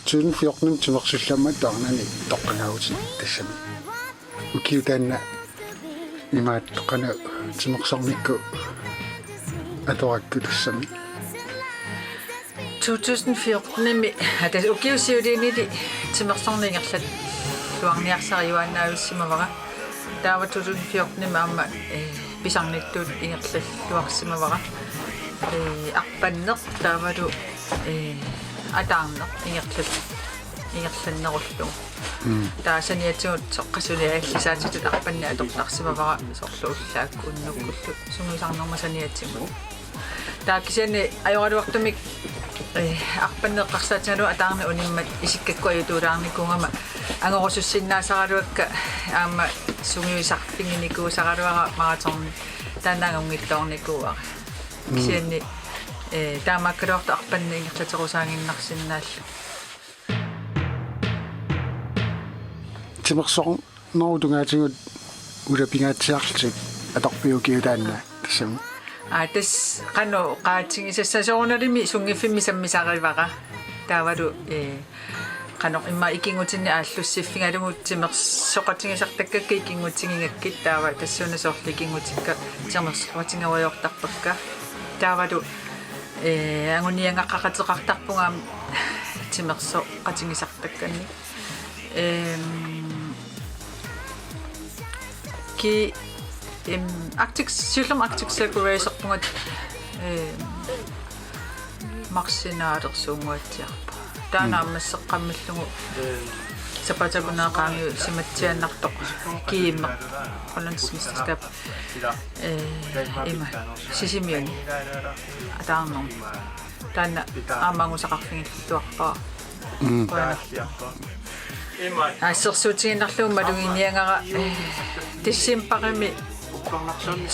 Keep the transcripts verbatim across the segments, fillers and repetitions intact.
Tusind fjorten timersullu aamma taarnani toqqagaavutit tassami. Ukiup taanna imaattoq qanoq timersornikkut atorakku tassami. Tusind fjortenimi, tassa ukiup siuliinili timersorneq ingerlalluarniarsariuaannaavissimavara. Taava tusind fjortenimi aamma, eh, pisarnittut ingerlalluarsimavara. Eh, arpanneq taavalu, eh, ataarneq ingerlal-, ingerlannerullugu. Mm. Taava saniatigut soqqassuliallisaatitut arpanneq atortarsimavara soorlu ullaakku unnukkullu sungiusarnerma saniatigut. Taava kisianni ajoraluartumik, eh, arpanneq eqqarsaatigalugu ataarneq unimmat isikkakkut ajutuulaarnikuugama angorusussinnaasaraluakka aamma sungiusarfiginikuusaraluara maratoni taanna angunngitsoornikuuara. Mm. Kisianni, eh, taamaakkaluartoq arpanneq ingerlaterusaaginnarsinnaallugu. Timersornerup tungaatigut ulapingaatsiarlutit atorpiuk ukiup taanna tassami? Aa, tassa qanoq oqaatigisassaq soorunalimi sunngiffimmi sammisarivara. Taavalu, eh, qanoq immaqa ikinngutinni aallussiffigalugu timersoqatigisartakkakka ikinngutigigakkit taava tassuuna soorlu ikinngutikka timersoqatigerujoortarpakka. Taavalu, eh, anguniagaqaqateqartarpunga aamma timersoqatigisartakkannik. Ehm, ki-, em, Arctic, siullermik Arctic Circle Racerpunga, em, marsinaalersut unguatsiarpa. Taanna Mm. aamma massakkut qaammallugu sapaatip akunneri qaangiussimatsiaannartoq kiimeq. Hollandsk mesterskab. Eh, ima. Sisimiuni. Ataarnermi. Taanna aamma angusaqarfigilluarpara. Mm. Qujanaq. Assersuutigiinnarlugu maluginiagara, eh, decembarimi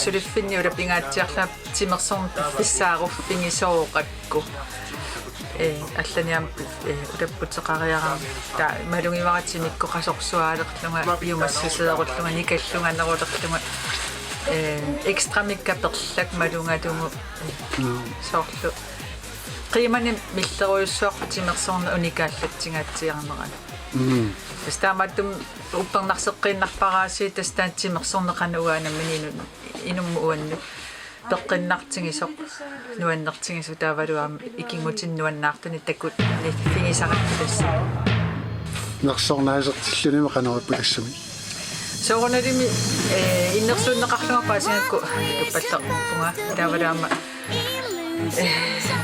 suliffinni ulapingaatsiarlunga timersorneq piffissaaruffigisooqakku. Eh, allani aamma, eh, ulapputeqariarama. Taava malugivara timikkut qasorsuaalerlunga, iumassuseerullunga, nikallunganerulerlunga. Eh, ekstramikka perlak malugalugu. Mm. Soorlu. Qiimani millerujussuarput timersorneq unikaallatsigaatsiarnerani. Mm. Tassa taamaattumik uppernarseqqiinnarpara aasiit tassa taanna timersorneq qanoq uanga nammineq inu-, inummut uannut peqqinnartigisoq, nuannertigisoq taavalu aamma ikinngutinik nuannaartunik takunniffigissagatta tassa. Nersornaasertillunimi qanoq ippa tassami? Soorunalimi, eh, innersuunneqarlunga paasigakku tuppallerpunga taavalu aamma, eh,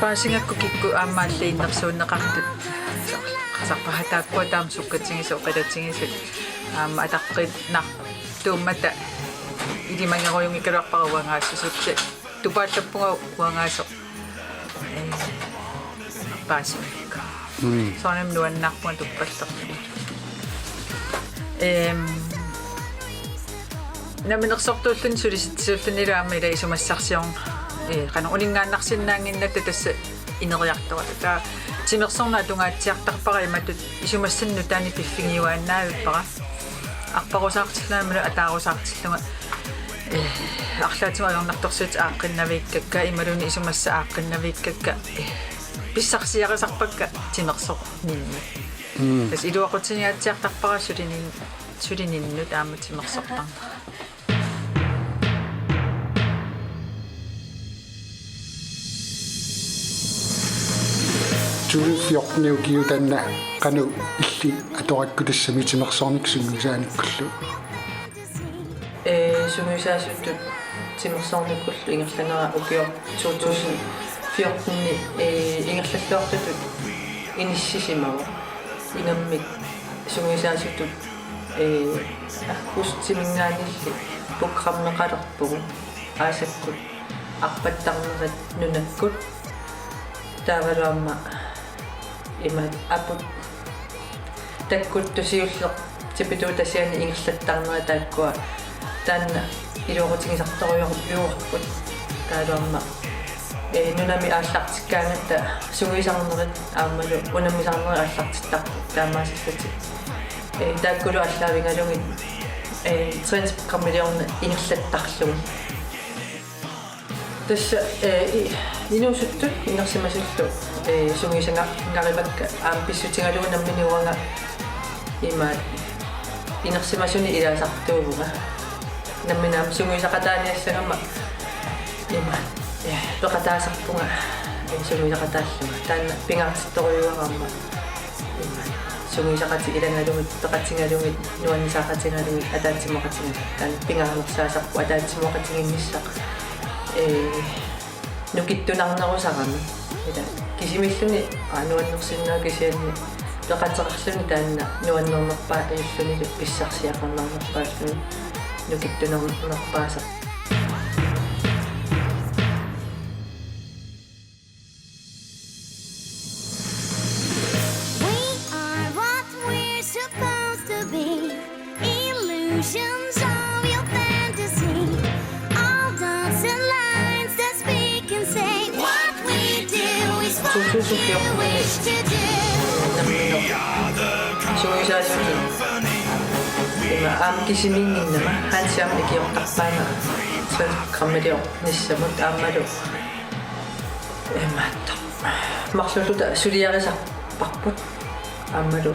paasigakku kikkut aamma allat innersuunneqartut qasarpaha taakkua taama sukkatigisut oqalatigisut aamma ataqqiinnartuummata ilimagerujunngikkalaarpara uangaassuseq. Tupaallappunga uangaasoq. Eh, paasimikku. Mm. Soorunami nuannaarpunga tuppallerpunga. Ehm, namminersortuulluni sulisitsisuullunilu aamma ila isumassarsiorn-, eh, qanoq uninngaannarsinnaannginnatta tassa ineriartorata. Taava timersorneq atungaatsiartarpara imatut isumassanik nutaanik piffigiuaannavippara. Arparusaartillunga imaluunniit ataarusaartillunga, eh, arlaatigut ajornartorsiutit aaqqinnaviikkakka imaluunniit isumassat aaqqinnaviikkakka, eh, pissarsiarisarpakka timersorninnut. Mm. Tassa iluaqutigingaatsiartarpara sulinin-, sulininnut aamma timersortarnera. Tusind fjorten ukiup taanna qanoq illit atorakku tassami timersornikkut sungiusaanikkullu? Eh, sungiusaasutut timersornikkullu ingerlanera ukioq to tusind fjorten, eh, ingerlalluartutut inissisimavoq. Ingammik sungiusaasutut, eh, aggustiminngaanniilli programmeqalerpugut aasakkut arpattarnerit nunakkut. Taavalu aamma imaat aput takkuttoq siulleq tipituutasiani ingerlattarnerat taakkua taanna iluaqutigisartorujorujuarput. Taavalu aamma, eh, nunami aallartikkaangatta sungiusarnerit aammalu unammisarnerit aallartittarput taamaasillutik. Eh, taakkulu aallaavigalugit, eh, træningsprogrammiliorneq ingerlattarlugu. Tassa, eh, i-, inuusuttut inersimasullu, eh, sungiusagarivakka aamma pissutigalugu nammineq uanga imaat inersimasunik ilaasartuuvunga. Nammineq aamma sungiusaqataaniassagama imaat, eh, peqataasarpunga, eh, sungiusaqataallunga. Taanna pingaartittorujuara aamma. Sungiusaqatit ilagalugit, peqatigalugit, nuannisaqatigalugit, ataatsimoqatigalugit. Taanna pingaanersaasarpoq ataatsimoqatiginnissaq. Ee, nukittunarnerusarami. Ila kisimilluni, aa, nuannersinnaavoq kisianni peqateqarluni taanna nuannernerpaajullunilu pissarsiaqarnarnerpaalluni nukittunarnerpaasaq. We are what we're supposed to be. Illusions of your fantasy. All dots and lines that speak and say what we do is what you wish to do. Sungiusaasutit. Ima aamma kisimiinnginnama, Hansi aamma ikiortarpaanga. Svensk programmiliornissamut aammalu. Imaattoq. Marluulluta suliarisarparput. Aammalu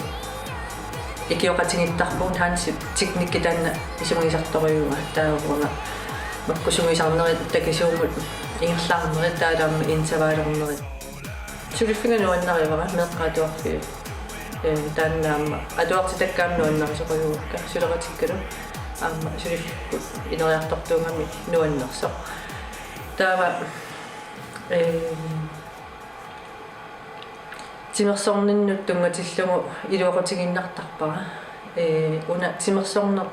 ikioqatigiittarpugut Hansip teknikki taanna sungiusartorujuuvoq, taava uanga makku sungiusarnerit takisuumut ingerlaarnerit taavalu aamma inissavaalernerit. Suliffiga nuannarivara meeqqat atuarfiit. Ee, taanna aamma atuartitakka aamma nuannarisorujuugakka suleqatikkalu aamma suliffikkut ineriartortuugami nuannersoq. Taava, ee, timersorninnut tunngatillugu iluaqutigiinnartarpara. Ee, una timersorneq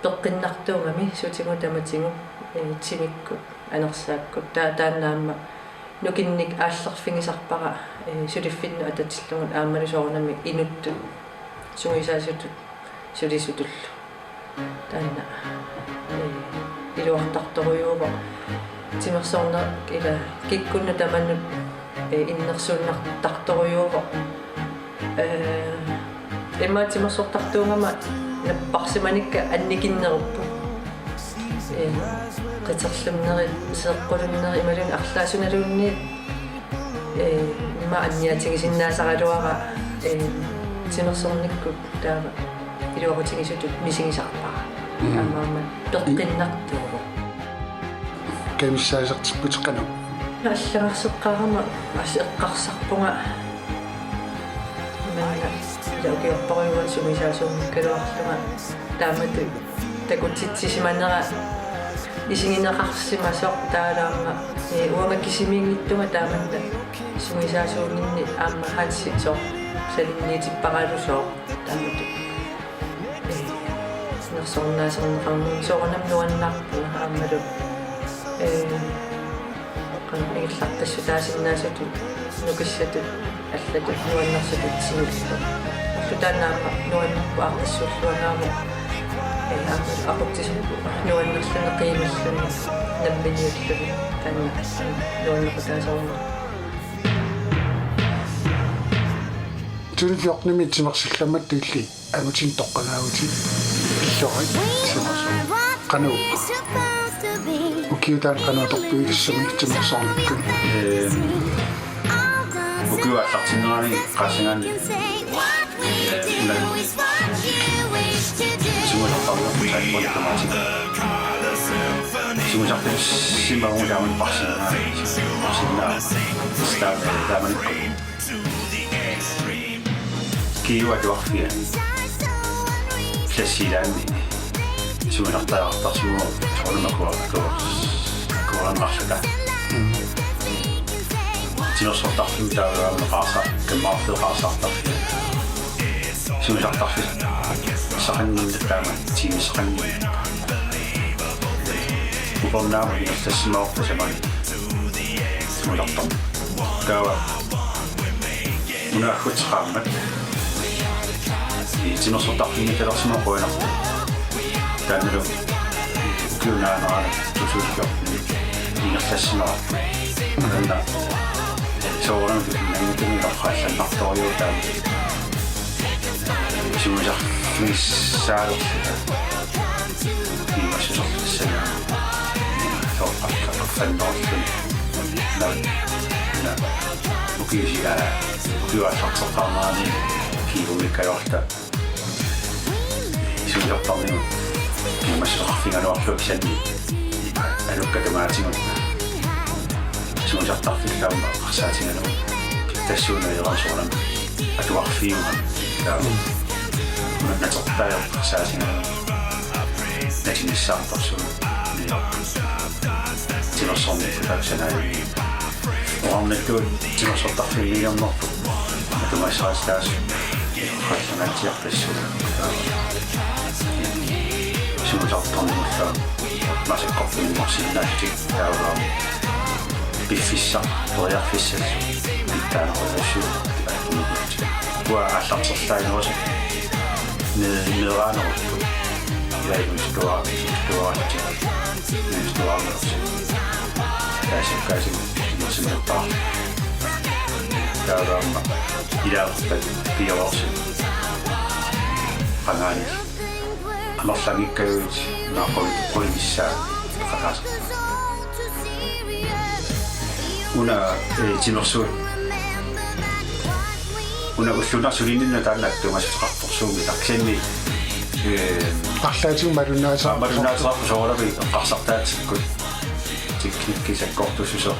peqqinnartuugami sutigut tamatigut, ee, timikkut anersaakkut. Taa-, taanna aamma nukinnik aallerfigisarpara, ee, suliffinnut atatillugu aammalu soorunami inuttut sungiusaasutut sulisutullu. Taanna, ee, iluartartorujuuvoq. Timersorneq ila kikkunnut tamanut, ee, innersuunnartartorujuuvoq. Ee, immaqa timersortartuugama napparsimanikka annikinnerupput. Ee, qiterlunnerit, seeqqulunnerit, imaluunniit arlaat sunaluunniit, ee, immaqa anniaatigisinnaasaraluara, ee, timersornikkut taava iluaqutigisutut misigisarpara. Mm. Aamma peqqinnartuuvoq. Kanissaasartipput qanoq? Allagarseqqaarama assut eqqarsarpunga. Manna ila ukiorparujuuvoq sungiusaasuunngikkaluarlunga. Taamatut takutitsisimanera isigineqarsimasoq taavalu aamma, ee, uanga kisimiinngitsunga taamanna sungiusaasuunnginni aamma Hansi sooq salinniutipparalu sooq taamatut. Ee, nersornaaserneqarnini soorunami nuannaarpunga aammalu, ee, qanoq ingerlaqqissutaasinnaasutut nukissatut allatut nuannersutut sinillu. Ulloq taanna aamma nuannerpoq aaqqissuulluangaavoq. Ee, aamma aqutsisuuvoq nuannerluni qiimalluni namminiulluni taanna nuannequtaasoruna. Tuni fjortenimi timersillammatta illit angutinut toqqagaavutit illoqarfik timersoq. Qanoq ukiut taanna qanoq atorpiuk tassami timersornikkut? Ee, ukiup aallartinnerani qaassagaanni, ee, una sungiusartarnerput saipponik tamaatigut. Sungiusarfissimavugut taamani parsinnaa-, parsinnaa-, staff taamani. Kiiva atuarfia. Klassi ilaanni. Sungiusartariaqartarsimavugut soorunami akuer-, akuer-, akuerineqarluta. Mm. Timersortarfimmi taavalu aamma qaarsa-, kammaarfiup qaarsaartarfia. Sungiusartarfissaqannginnami taama tiimissaqannginnami. Upernaama ingerlassimavarput tasamani. Sungiusartarfik. Taava una aggutit qaammat. Ee, timersortarfigigaluarsimavoq qujanartumik. Taannalu ukiup naanerani tusukkiorput ingerlassimavarput. Taanna soorunami tupinnanngitsumik ilaqaallannartorujuuvoq taanna. Sungiusarfigissaalerluta. Imassuserluta tassani. Soorlu Annerluni. Na, na, ukiusi, aa, ukiuallarteqqaarnerani kiivumikkaluarluta isuisortarnigut. Imassuseqarfigaluarlugu kisianni alukkat tungaatigut. Isuisortarfillu aamma eqqarsaatigalugu. Tassuuna ileran soorunami atuarfiuga. Taava. Una natertaa eqqarsaatigalugu. Natinissaartorsuuvoq. Timersornikkut taakku sanaajunngillat. Oqarnikkut timersortarfimmiilernerput. Atugassaraatitaasut. Qallanaatsiarpassuit. Suusartorniullugu. Massakkut immersinnaallutik taavalu. Piffissaq, periarfissallu. Pitsaanerusussuit. Uanga aallarterlaanerusoq. Mee-, meeraanerupput. Ilaa inuusuttut, inuusuttut. Inuusuttut. Taasukkaasigut inuusuttut. Taavalu aamma ilaasortat piareersut. Qangaani. Amerlanngikkaluarlutik naapavit qulinissaa qataasa. Una, eh, timersuut. Una ulluinnarni sulinninni taanna attuumassuteqartorsuummita. Kisianni, eh, arlaatigut malunnaateqar-, malunnaateqarpoq soorunami eqqarsartaatsikkut. Teknikki sakkortussuseq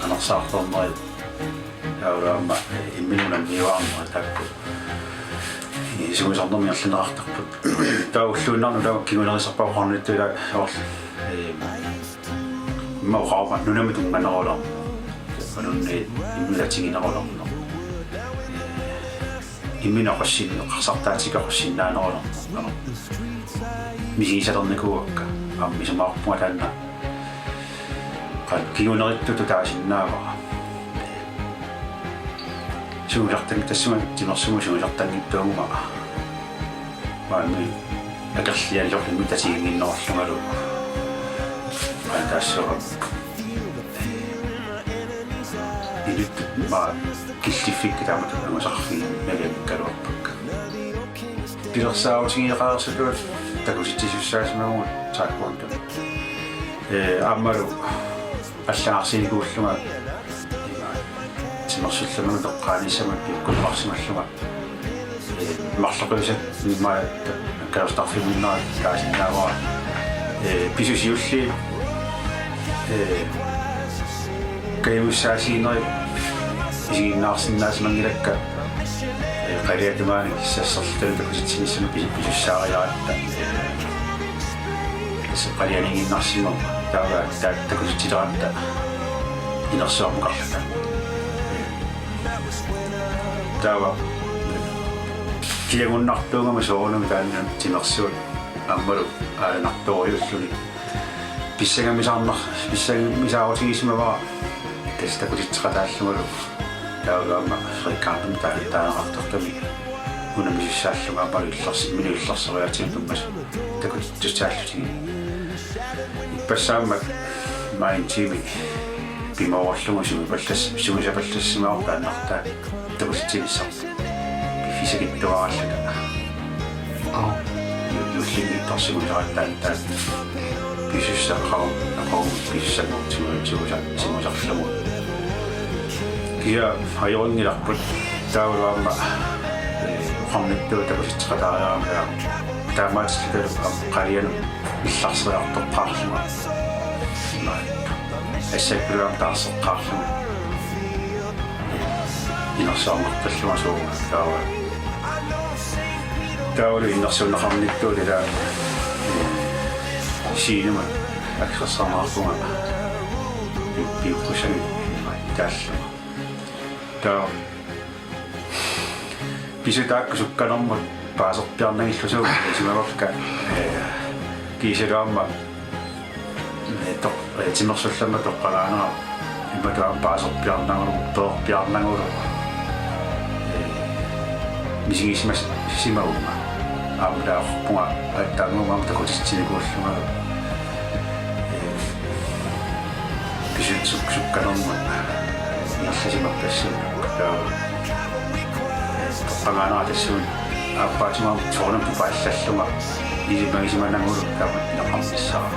anersaartornerit. Taavalu aamma, eh, imminut unammiuaarnerit taakku. Eh, suusarnermi ingerlanneqartarput. Taava ulluinnarni taava kingunerisarpaa oqarnittut ilaa soorlu. Eh, immaqa oqaruma nunami tunnganerulerneq. Nunami imminut atiginerulerneq. Eh, imminut aqussin-, eqqarsartaatikka aqussinnaanerulerneq. Misigisalernikuuakka. Aamma isumaqarpunga taanna. Qaa, kingunerittutut taasinnaavara. Suusartanngit-, tassunga timersuummut suusartanngitsuuguma. Maani akerlialerluni tatiginginnerlungalu. Qaa, taassuma. Inuttut maa killiffikkit taamatut angusaqarfigineqalerpakka. Pilersaarutigeqareersutut takusitsisussaasimavugut taekwondo. Eh, aammalu allagarsiinikuullunga timersullugu toqqaanissama piukkuneqarsimallunga. Eh, marloqiusatta immaqa akkarisartarfimmiinnera taasinnaavara. Eh, pisuussutut, eh, kajumissaasiinerit isiginnaarsinnaasimanngilakka, eh, qaliatungaani sasserlutalu takusitsinissamut pis-, pisussaariaratta. Tassa qalianiiginnarsimavoq taava ta-, takusitsilerutta inersuarmukarluta. Taava kiagunnartuugama soorunami taanna timersuut aammalu aalanartorujuulluni. Pissangamisaarnar-, pissangamisaarutigisimavara tassa takusitseqataallungalu. Taavalu aamma Frederiksdalimi taa-, taaneqartartumi unammisussaallunga aammalu illers-, imminut illersoriaatsimi tummas-, takutittussaallutigit. Ippassaammat maani tiimi pimoorullugu sumipallass-, sumisapallassimavoq taannartaa takusitsinissaq. Piffissakittuaraalluta. Aa. Ju-, juullinngitsorsuusaartaantaat. Pisussaq qau-, qau-, pisussanngortigu suusa-, suusarlugu. Kia ajorinngillarput taavalu aamma, eh, oqarnittut takusitseqataariarami taamaatillutalu aamma qalianut illarseriartoqqaarlunga. Assakkulu aamma taarseqqaarlunga. Inersuarnerpallunga suuga taava. Taavalu innersuunneqarnittut ilaa, eh, scenemi aksersarneqarpunga pi-, piukkussanik taallunga. Taava pisut taakku sukkanermut paaserpiarnagillu suut isumagakka, eh, kiisalu aamma, eh, toq-, eh, timersullamma toqqagaanera imatut aamma paaserpiarnagulu, peerpiarnagulu, eh, misigisimas-, simaguma. Aamma taarpunga aatsaannguamik aamma takutitsinikuullungalu. Eh, pisut suk-, sukkanermut ingerlasimappassuupput taava. Toqqagaanera tassuuna aappaatima soorunami pupaallallunga isimagisimanagulu taama ineqarnissaa.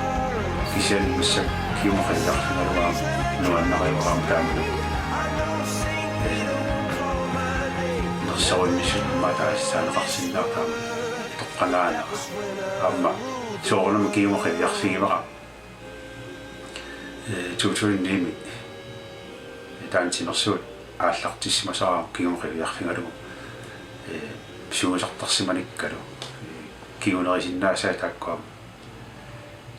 Kisianni massakkut GM-imi qiviarfigalugu aamma nuannarivaanga taamani. Ee, nersorunnissummik taaneqarsinnaapput taamani. Toqqagaanera. Aamma soorunami GM-imi qiviarfigivara. Ee, to tusind ni-mi taanna timersuut aallartissimasara GM-imi qiviarfigalugu, ee, sungiusartarsimanikkalu, ee, kingunerisinnaasaat taakkua.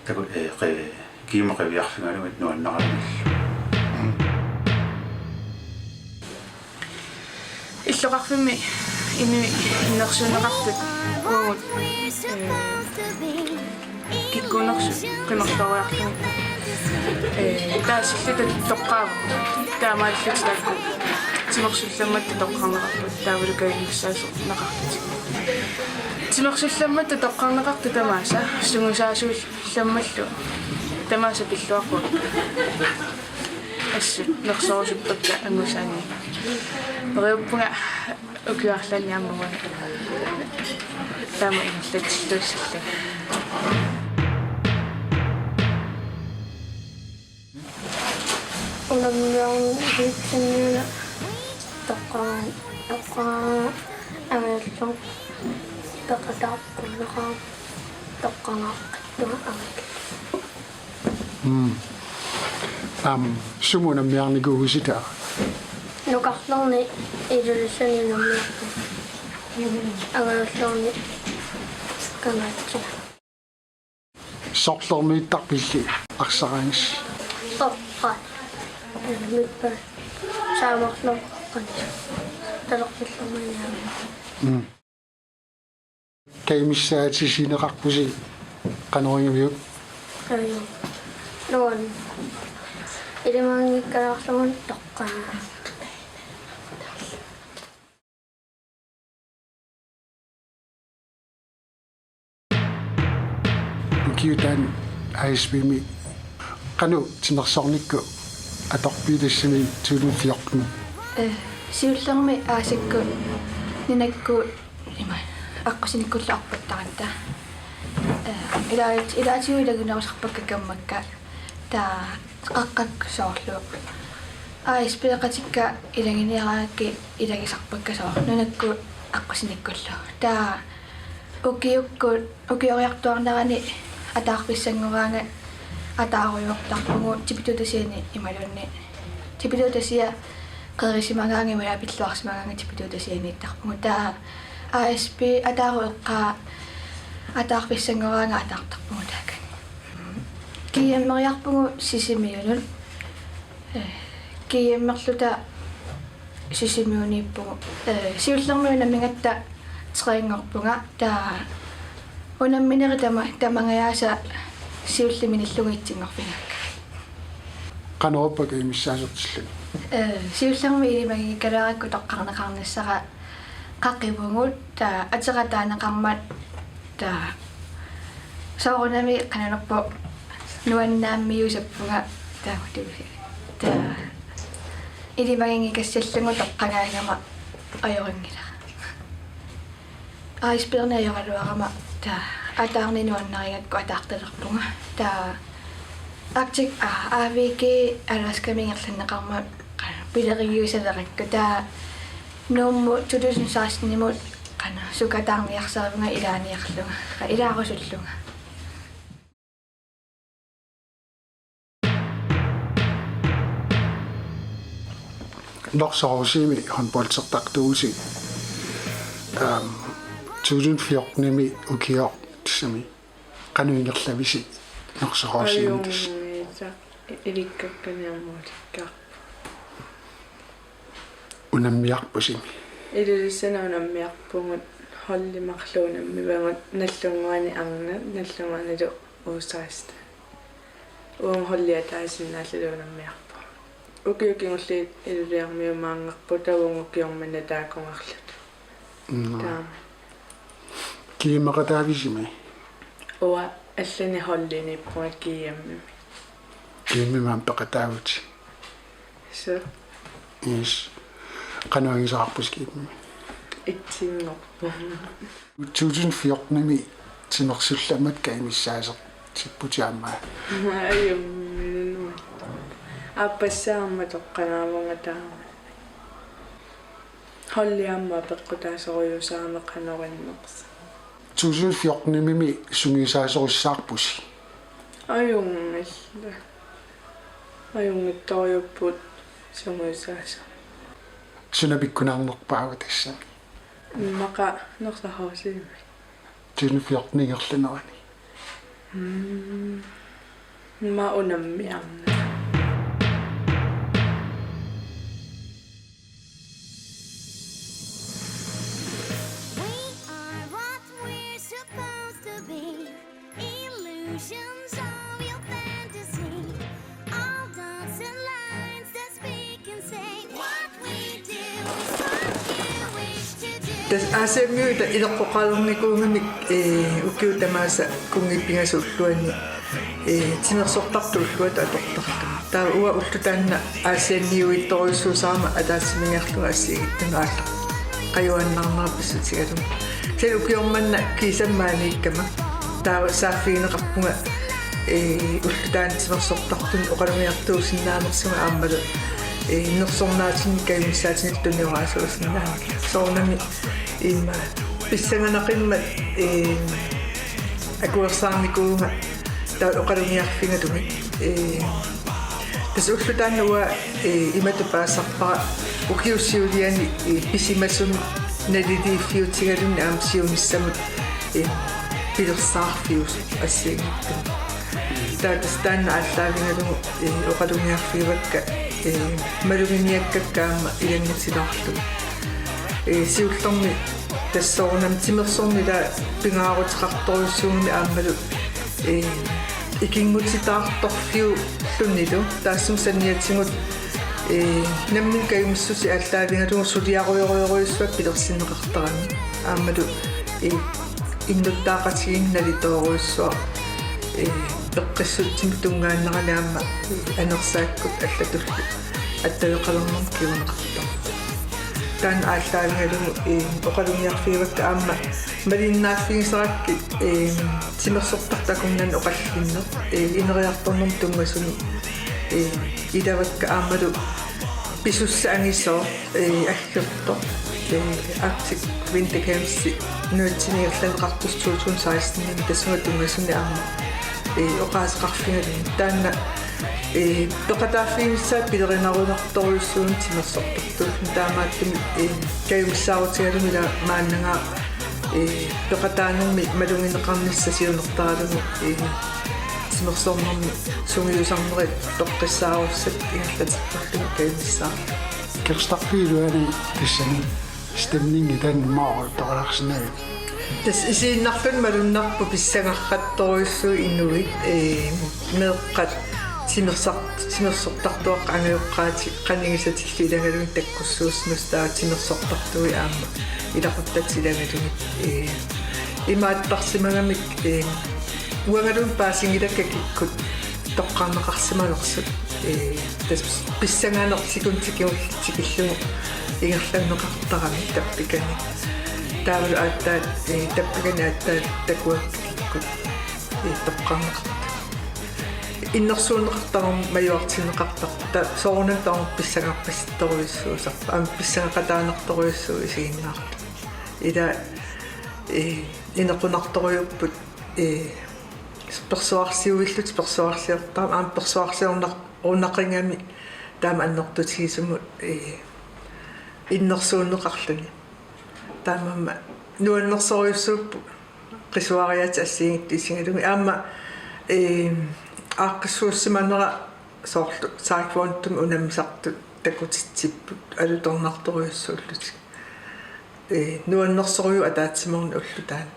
Taku, ee, qi-, GM-imi qiviarfigalugu nuannaramillu. Illoqarfimmi inuit innersuunneqartut uagut, ee, kikkuunersut qimerloriarlugit, ee, taasilluta toqqaavut, taamaalillutik taakku timersullammatta toqqarneqartut taavalu kajumissaasut neqartut. Timersullammatta toqqarneqartut tamaasa sungiusaasuullammallu tamaasa pilluaqquakkut. Assut nersorusuppakka angusaanni. Neriuppunga ukiup arlaanni aamma uani taama ingerlatilluussallunga. Unammiarniarlugu toqqagaan, toqqagaan angajoqqaarlunga toqqagaan toqqagaaqqittuma angajoqqaarlunga. Mm. Aamma sumut unammiarnikuuisitaa? Nukarlerni Ilulissani unammiarpunga. Angajoqqaarlunga Kangaatsiaq. Sorlermiittarpilli arsaraangassi? Orpa. Mippa. Saamarlunga qani. Talerpallermiinnarlunga. Mm. Kajumissaatissineqarpusi qanoq igaajuk? Ajo. Nuan. Ilimaginngikkaluarlugu toqqagaan. Ukiup taanna A S P-mi qanoq timersornikkut atorpit tassami to tusind fjorten? Ee, siullermik aasakkut nunakkut ima aqqusinikkullu arpattaratta. Ee, ilaat-, ilaatigut ilaginerusarpakka kammakka. Taava qaqqakkut soorlu A S P-qatikka ilaginiaraangakkit ilagisarpakka soorlu nunakkut aqqusinikkullu. Taava ukiukkut, ukioriartuaarnerani ataarfissanngoraangat ataarujoortarpugut tippittuutasiani imaluunniit tippittuutasiat qerisimagaangat imaluunniit pilluarsimagaangat tippittuutasianiittarpugut. Taava A S P ataarujoortoq ataarfissanngoraangat ataartarpugut taakani. GM-eriarpugut Sisimiunut. Ee, GM-erluta Sisimiuniippugut. Ee, siullermik unammigatta træningorpunga, taava unamminerit tama-, tamangajaasa siulliit minillugu itsinngorfigaakka. Qanoq ippa kajumissaasertillugit? Ee, siullermik ilimaginngikkaluarakku toqqarneqarnissara qaqivugut, taava atera taaneqarmat, taava soorunami qanoq ippa nuannaammiusappunga taava tuusi. Taava ilimaginngikkaluarlugu toqqagaagama ajorinngilaq. Icebergini ajoraluarama taava ataarneq nuannarigakku ataartalerpunga. Taava Arctic, aa, A V G Alaskami ingerlanneqarmat pilerigiussalerakku. Taava Nuummut to tusind seksten-imut qanoq sukataarniarsarivunga ilaaniarlunga, ilaarusullunga. Norsuusiimi håndboldertartuusi, aam, to tusind fjorten-imi ukioq tassami qanoq ingerlavisi Norsuusiimi tassa? Ajunngilaq, ilikkakkanik aamma ulikkaarput. Unammiarpusimi? Ilulissani unammiarpugut, holdit marluk unammivagut, Nagdlunguani arnat, Nagdlunguanilu U seksten. Uagut holdi ataasiinnaalluta unammiarpugut. Ukiut kingulliit Ilulissarmiumaanngarput, taava uagut ukioq manna taakkuunnarluta. Mm. Taama. GM-eqataavisimi? Uanga allanik holdiniippunga GM-imi. GM-imi aamma peqataavutit? Suu. Yes. Qanoq angusaarpusi GM-imi? Itsinngorpunga. To tusind fjorten-imi timersullammatta kajumissaasertut Sipputi aamma. Ajunngilaq. Aappassaa aamma toqqagaavunga taama. Holdi aamma peqqutaasorujussuugami qanoq innersoq. Tusind fjortenimi sungiusaasorissaarpusi. Ajunngilaq. Ajunngitsorujuupput sungiusaasoq. Suna pikkunarnerpaava tassami? Immaqa Norsaq H C-mi. Tusind fjorten ingerlanerani. Mm. Immaqa unammiarneq. We are what we're supposed to be. Illusions of your fantasy. All dots and lines that speak and say what we do is what you wish to do. Tassa Aasianniuta ileqqoqalernikuugamik, ee, ukiut tamaasa kunngikkut pingasut ulluanni, ee, timersortartut ulluat atortarlugit. Taava uanga ulloq taanna Aasianniuittorujussuusarama ataatsimiingaarlunga assigiinngitsunut aallartariaqarnera pissutigalugu. Kisianni ukioq manna kiisami maaniikkama. Taava saaffigineqarpunga, ee, ulloq taanna timersortartunut oqalugiartuusinnaanersunga aammalu, ee, nersornaatinnik kajumissaatinik tunioraasaasinnaanersunga. Soorunami immaqa pissanganaqimmat, ee, akuersaarnikuuvunga taava oqalugiarfigalugit. Ee, tassa ulloq taanna uanga, ee, imatut paasisarpara ukiup siuliani, ee, pisimasumik naliliiffiutigalugu aamma siunissamut, ee, pilersaarfiusoq assigiinngitsunik. Taava tassa taanna aallaavigalugu, ee, oqalugiarfigivakka, ee, maluginiakkakka aamma ilanngutilaarlugit. Ee, siullermik tassa soorunami timersorneq ila pingaaruteqartorujussuugami aammalu, ee, ikinngutitaartorfiullunilu taassuma saniatigut, ee, nammineq kajumissuseq aallaavigalugu suliarujorujussuaq pilersinneqartarami aammalu, ee, innuttaaqatigiinneq nalitoorujussuaq, ee, peqqissutsimik tunngaannerani aamma, ee, anersaakkut allatullu attaveqalernermut kinguneqartarpoq. Taanna aallaavigalugu, ee, oqalugiarfigivakka aamma malinnaaffigisarakkit, ee, timersortartut akunnerani oqallinneq, ee, ineriartornermut tunngasuni, ee, ilavakka aammalu pisussat angisooq, ee, aggertoq, ee, Arctic Winter Games nunatsinni ingerlanneqartussaq to tusind seksten-imi tassunga tunngasuni aamma, ee, oqaaseqarfigalugit. Taanna, ee, peqataaffiginissaat pilerinarunartorujussuuvoq timersortartut. Taamaattumik, ee, kajumissaarutigalugu ila maannagaaq, ee, peqataanermi malugineqarnissaq siunertaralugu, ee, timersornermi sungiusarnerit toqqissaarussat ingerlateqqullugu kajumissaarlugit. Kirstarpiiluani tassani stemningi taanna toqqarsinnaavit? Tassa isiinnarluni malunnarpoq pissangartorujussuit inuit, ee, meeqqat timersar-, timersortartuaqqat angajoqqaatit qanigisatillu ilagalugit takkussuussimasut taava timersortartui aamma ilaquttatit ilagalugit, ee, imaattarsimagamik, ee, uangaluunniit paasinngilakkit kikkut toqqarneqarsimanersut, ee, tassa pissanganeq sekundi kingulleq tikillugu ingerlanneqartarami tappikani. Taavalu aatsaat, ee, tappikani aatsaat takuakka kikkut, ee, toqqarneqartut. Innersuunneqartarami majuartinneqartarput. Taava soorunami tamarmik pissangarpasittorujussuusarput. Aamma pissangaqataanartorujussuuvoq isiginnaarlugu. Ila, ee, inequnartorujuupput, ee, persuarsiuillutik persuarsiortarami, aamma persuarsiornar-, -unaqigami taama annertutigisumut, ee, innersuunneqarluni. Taamaammat nuannersorujussuupput qisuariaaseq assigiinngitsunik isigalugit. Aamma, ee, aaqqissuussimanera soorlu taekwondomik unammisartut takutitsipput alutornartorujussuullutik. Ee, nuannersorujuuvoq ataatsimoorneq ulloq taanna.